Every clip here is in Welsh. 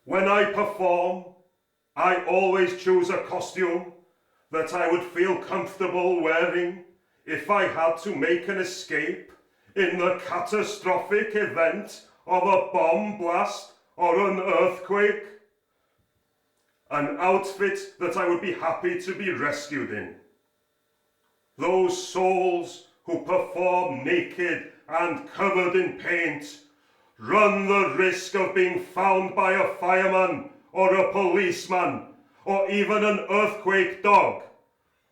When I perform, I always choose a costume that I would feel comfortable wearing if I had to make an escape in the catastrophic event of a bomb blast or an earthquake. An outfit that I would be happy to be rescued in. Those souls who perform naked and covered in paint run the risk of being found by a fireman or a policeman or even an earthquake dog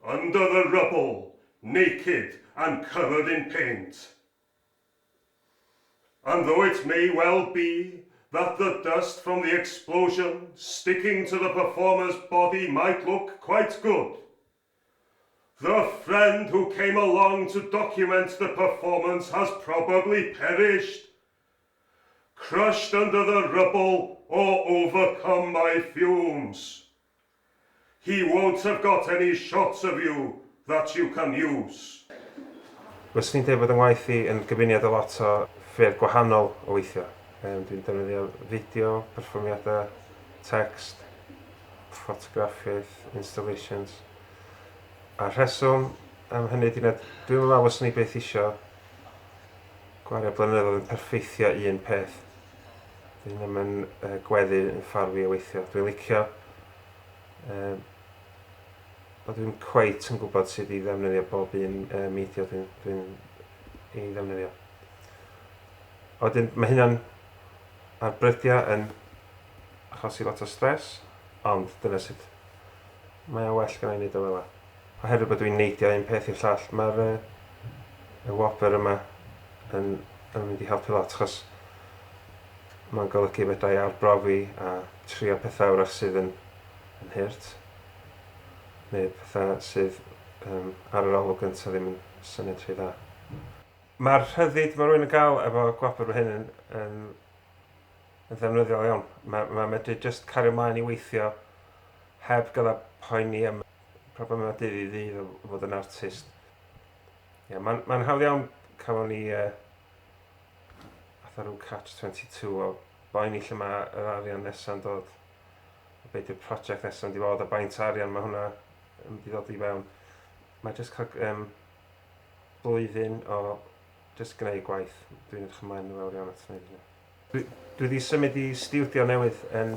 under the rubble, naked and covered in paint. And though it may well be that the dust from the explosion sticking to the performer's body might look quite good, the friend who came along to document the performance has probably perished, crushed under the rubble or overcome by fumes. He won't have got any shots of you that you can use. Fyswn i'n dweud bod 'y ngwaith i yn gyfuniad o lot o ffyrdd gwahanol o weithio. Dwi'n defnyddio fideo, perfformiadau, text, ffotograffiaeth, installations. A rheswm am hynny ydy nad dwi'n meddwl fyswn i byth isio gwario blynyddoedd yn perffeithio un peth. Dwi ddim yn gweddu yn ffordd fi o weithio. Dwi'n licio bod dwi'n cweit yn gwybod sut i ddefnyddio bob un media dwi'n ei ddefnyddio. A wedyn mae hynna'n ar brydiau yn achosi lot o stres, ond dyna sut mae o'n well gen i wneud o fel 'a. Oherwydd bod dwi'n neidio un peth i'r llall, mae'r y wobr yma yn mynd i helpu lot, achos mae'n golygu fedra i arbrofi a trio pethau wrach sydd yn hurt neu pethau sydd ar yr olwg gyntaf ddim yn syniad rhy dda. Mae'r rhyddid mae rhywun yn gael efo gwobr fel hyn yn ddefnyddiol iawn. Mae medru just cario ymlaen i weithio heb gael poeni am problemau dydd i ddydd o fod yn artist. Yeah, mae'n hawdd iawn cael ni fatha rhyw catch-22 o boeni lle mae yr arian nesa'n dod, a beth yw'r prosiect nesa'n di fod, a baint arian mae hwnna yn mynd i ddod i fewn. Mae jyst cael blwyddyn o jyst gwneud gwaith. Dwi'n edrych ymlaen yn fawr iawn at wneud hynny. Dwi wedi symud i stiwdio newydd yn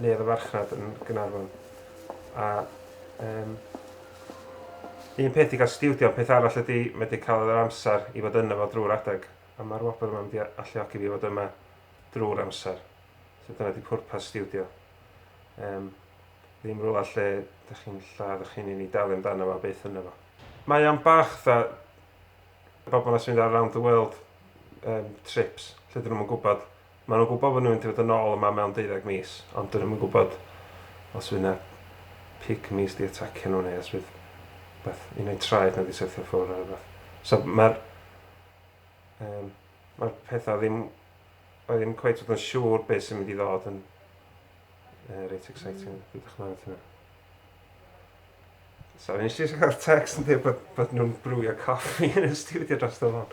Neuadd y Farchnad yn Gaernarfon. A un peth i gael stiwdio, peth arall ydy medru cael yr amser i fod yno fo drwy'r adeg. A mae'r wobr yma'n mynd i alluogi fi fod yma drwy'r amser. So dyna di pwrpas stiwdio. Ddim rhywle lle ydych chi'n lladd eich hun i dalu amdano fo beth yno fo. Mae o'n bach fatha bobl sy'n mynd ar round the world trips, lle dyn nhw'n gwybod. Maen nhw'n gwybod bod nhw'n mynd i fod yn ôl yma mewn 12 mis, ond dyn nhw'n gwybod os fydd yna pygmies di atacio nhw neu os fydd beth, un o'i traed nhw di syrthio ffwrdd neu rhywbeth. So mae'r pethau ddim, oedd ddim cweit fod yn siŵr beth sy'n mynd i ddod yn reit exciting. Dwi'n edrych ymlaen at hynna. So, nes i cael text yn dweud bod nhw'n brwio coffi yn y studio dros y lôn.